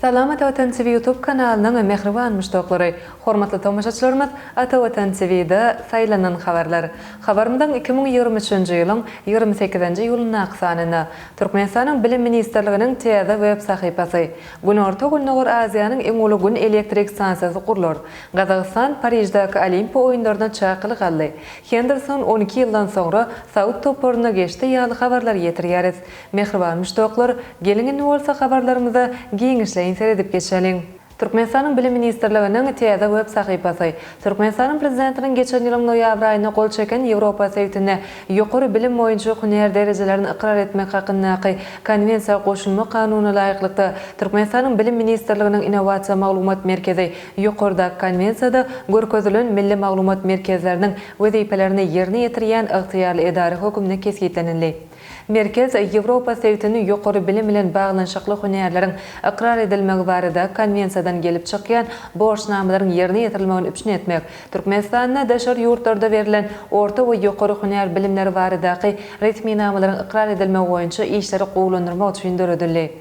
Salam Ata Watan TV YouTube kanalynyň mähriban muşdaklary! Hormatly tomaşaçylarymyz Ata Watan TV-de saýlanan habarlar. Habarymyzyň 2023-nji ýylyň 28-nji iýulyndaky sanynda Türkmenistanyň Bilim ministrliginiň täze web sahypasy, Günorta-Gündogar Aziýanyň iň uly Gün elektrik stansiýasy gurlar. Gazagystan Pariždäki Olimpiýa oýunlaryna çakylyk aldy. Henderson 12 ýyldan soňra saud toparyna geçdi ýaly habarlary ýetirýäris. Mähriban muşdaklar, geliň indi bolsa habarlarymyza giňişleýin seredip geçeliň. Türkmenistanyň Bilim ministrliginiň täze web sahypasy Türkmenistanyň Prezidentiniň geçen ýylyň noýabr aýynda gol çeken Ýewropa sebitinde ýokary bilim boýunça hünär derejelerini ykrar etmek hakyndaky Konwensiýa goşulmak Kanunyna laýyklykda Türkmenistanyň Bilim ministrliginiň Innowasiýa maglumat merkezi ýokardaky Konwensiýada görkezilen milli maglumat merkezleriniň wezipelerini ýerine ýetirýän ygtyýarly edara hökmünde kesgitlenildi. Merkez Ýewropa sebitini ýokary bilim bilen baglanyşykly hünärleriň ykrar edilmegi barada Konwensiýadan gelip çykýan borçnamalaryň ýerine ýetirilmegini üpjün etmek, Türkmenistanda daşary ýurtlarda berlen orta we ýokary hünär bilimleri baradaky resminamalaryň ykrar edilmegi boýunça işleri gowulandyrmak üçin döredildi.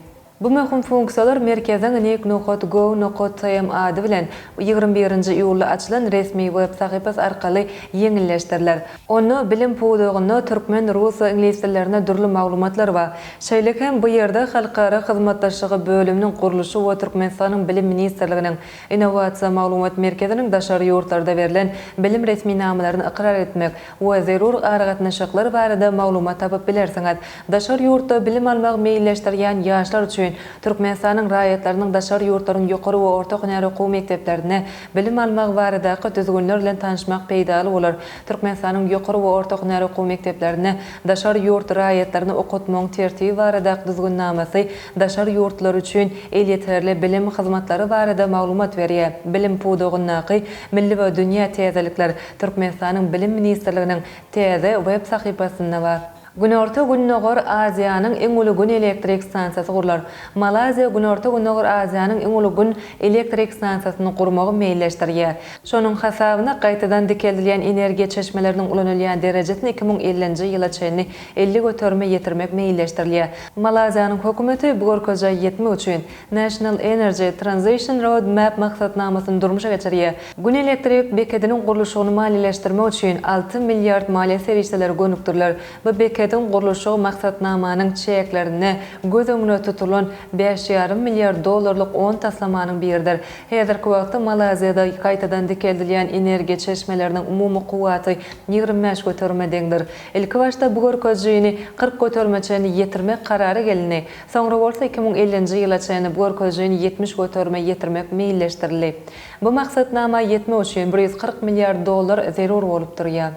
Bu möhüm funksiýalar merkeziň nik nokat gov nokat tm ady bilen 21-nji iýulda açylan resmi web sahypasy arkaly ýeňilleşdiriler. Onda bilim pudagynda türkmen, rus we iňlis dillerinde dürli maglumatlar bar. Şeýle hem bu ýerde Halkara hyzmatdaşlygy bölüminiň gurluşy we Türkmenistanyň Bilim ministrliginiň Innowasiýa maglumat merkeziniň daşary ýurtlarda berlen bilim resminamalaryny ykrar etmek we zerur aragatnaşyklar barada maglumat tapyp bilersiňiz. Daşary ýurtda bilim almagy meýilleşdirýän ýaşlar üçin Türkmenistanyň raýatlarynyň daşary ýurtlaryň ýokary we orta hünär okuw mekdeplerinde bilim almagy baradaky düzgünler bilen tanyşmak peýdaly bolar. Türkmenistanyň ýokary we orta hünär okuw mekdeplerinde daşary ýurt raýatlaryny okatmagyň tertibi baradaky düzgünnamasy daşary ýurtlular üçin elýeterli bilim hyzmatlary barada maglumat berýär. Bilim pudagyndaky milli we dünýä täzelikler Türkmenistanyň Bilim ministrliginiň täze web sahypasynda bar. Günorta-Gündogar Aziýanyň iň uly Gün elektrik stansiýasy gurlar. Malaýziýa Günorta-Gündogar Aziýanyň iň uly Gün elektrik stansiýasyny gurmagy meýilleşdirýär. Şonuň hasabyna gaýtadan dikeldilýän energiýa çeşmeleriniň ulanylýan derejesini 2050-nji ýyla çenli 50 göterime ýetirmek meýilleşdirilýär. Malaýziýanyň hökümeti bu görkezijä ýetmek üçin National Energy Transition Roadmap maksatnamasyny durmuşa geçirýär. Gün elektrik bekediniň gurluşygyny maliýeleşdirmek üçin 6 milliard maliýe serişdeleri gönükdiriler. Bu bekediň gurluşygy maksatnamanyň çäklerinde göz öňünde tutulan bäş ýarym milliard dollarlyk on taslamanyň biridir. Häzirki wagtda Malaýziýada gaýtadan dikeldilýän energiýa çeşmeleriniň umumy kuwwaty 25 göterime deňdir. Ilkibaşda bu görkezijini 40 göterime çenli ýetirmek karara gelindi. Soňra bolsa 2050-nji ýyla çenli bu görkezijini 70 göterime ýetirmek meýilleşdirildi. Bu maksatnama ýetmek üçin 140 milliard dollar zerur bolup durýar.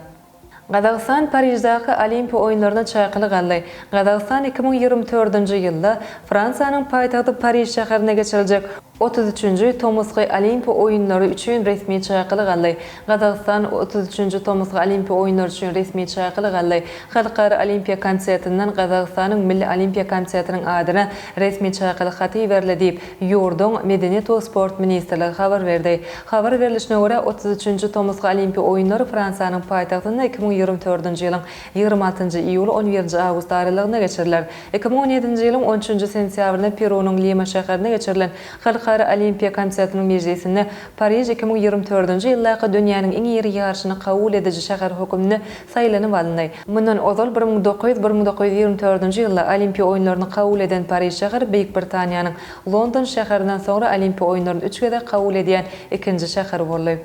Gazagystan Pariždaky Olimpiýa oýunlaryna çakylyk aldy. Gazagystan 2024-nji ýylda Fransiýanyň paýtagty Pariž şäherinde geçiriljek 33-nji tomusky Olimpiýa oýunlary üçin resmi çakylyk aldy. Gazagystan 33-nji tomusky Olimpiýa oýunlary üçin resmi çakylyk aldy. Halkara Olimpiýa komitetinden Gazagystanyň Milli Olimpiýa komitetiniň adyna resmi çakylyk haty iberildi diýip, ýurduň Medeniýet we sport ministrligi habar berdi. Habar berlişine görä, 33-nji tomusky Olimpiýa oýunlary Fransiýanyň paýtagtynda 2024-nji ýylyň 26-njy iýul-on birinji awgust aralygynda geçiriler. 2017-nji ýylyň on üçünji sentýabrynda Perunyň Lima şäherinde geçirilen Halkara Olimpiýa komitetiniň mejlisinde Pariž 2024-nji ýyldaky dünýäniň iň iri ýaryşyny kabul ediji şäher hökmünde saýlanyp alyndy. Mundan ozal 1900, 1924-nji ýylda Olimpiýa oýunlaryny kabul eden Pariž şäheri Beýik Britaniýanyň London şäherinden soňra Olimpiýa oýunlaryny üç gezek kabul edýän ikinji şäher boldy.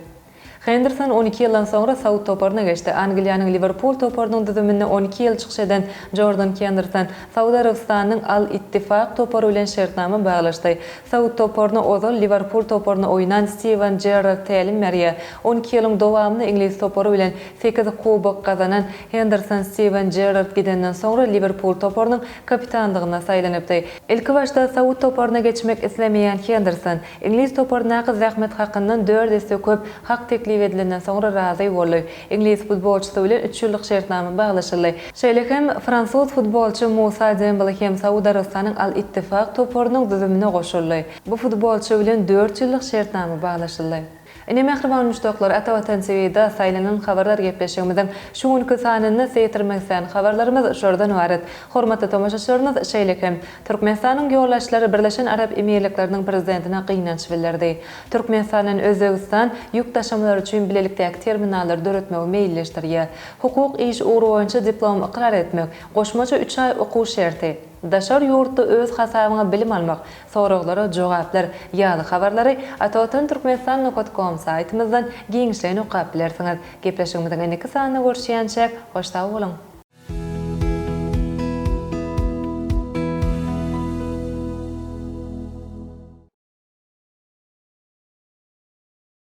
Henderson 12 ýyldan soňra saud toparyna geçdi. Angliýanyň Liwerpul toparynyň düzüminde 12 ýyl çykyş eden Jordan Henderson Saud Arabystanynyň Al-Ittifak topary bilen şertnama baglaşdy. Saud toparyna ozal Liwerpul toparynda oýnan Stiwen Jerrard tälim berýär. 12 ýylyň dowamynda iňlis topary bilen sekiz kubok gazanan Henderson Stiwen Jerrard gidenden soňra Liwerpul toparynyň kapitanlygyna saýlanypdy. Ilkibaşda saud toparyna geçmek islemeýän Henderson, Iňlis toparyndaky zähmet hakyndan dört esse köp hak teklip edilenden soňra razy boldy. Iňlis futbolçysy bilen üç ýyllyk şertnama baglaşyldy. Şeýle hem, fransuz futbolçy Musa Dembele hem Saud Arabystanyň Al-Ittifak toparynyň düzümine goşuldy. Bu futbolçy bilen dört ýyllyk şertnama baglaşyldy. Ine mähriban muşdaklar Atavatan TV-da saýlanan habarlar gepleşigimiziň şu günki sanynda size ýetirmek islän habarlarymyz şulardan ybarat. Hormatly tomaşaçylarymyz şeýle hem Türkmenistanyň ýolbaşçylary Birleşen Arap Emirlikleriniň Prezidentine gynanç bildirdi. Türkmenistan bilen Özbegistan ýük daşamalar üçin bilelikdäki terminallary döretmegi meýilleşdirýär. Hukuk iş ugry boýunça diplom ykrar etmek, goşmaça üç aý okuw şerti, daşary ýurtda öz hasabyňa bilim almak, soraglara jogaplar ýaly habarlary Atavatan Türkmenistan nokat kom saýtymyzdan giňişleýin okap bilersiňiz. Gepleşigimiziň indiki sanynda görüşýänçäk, hoş sag boluň!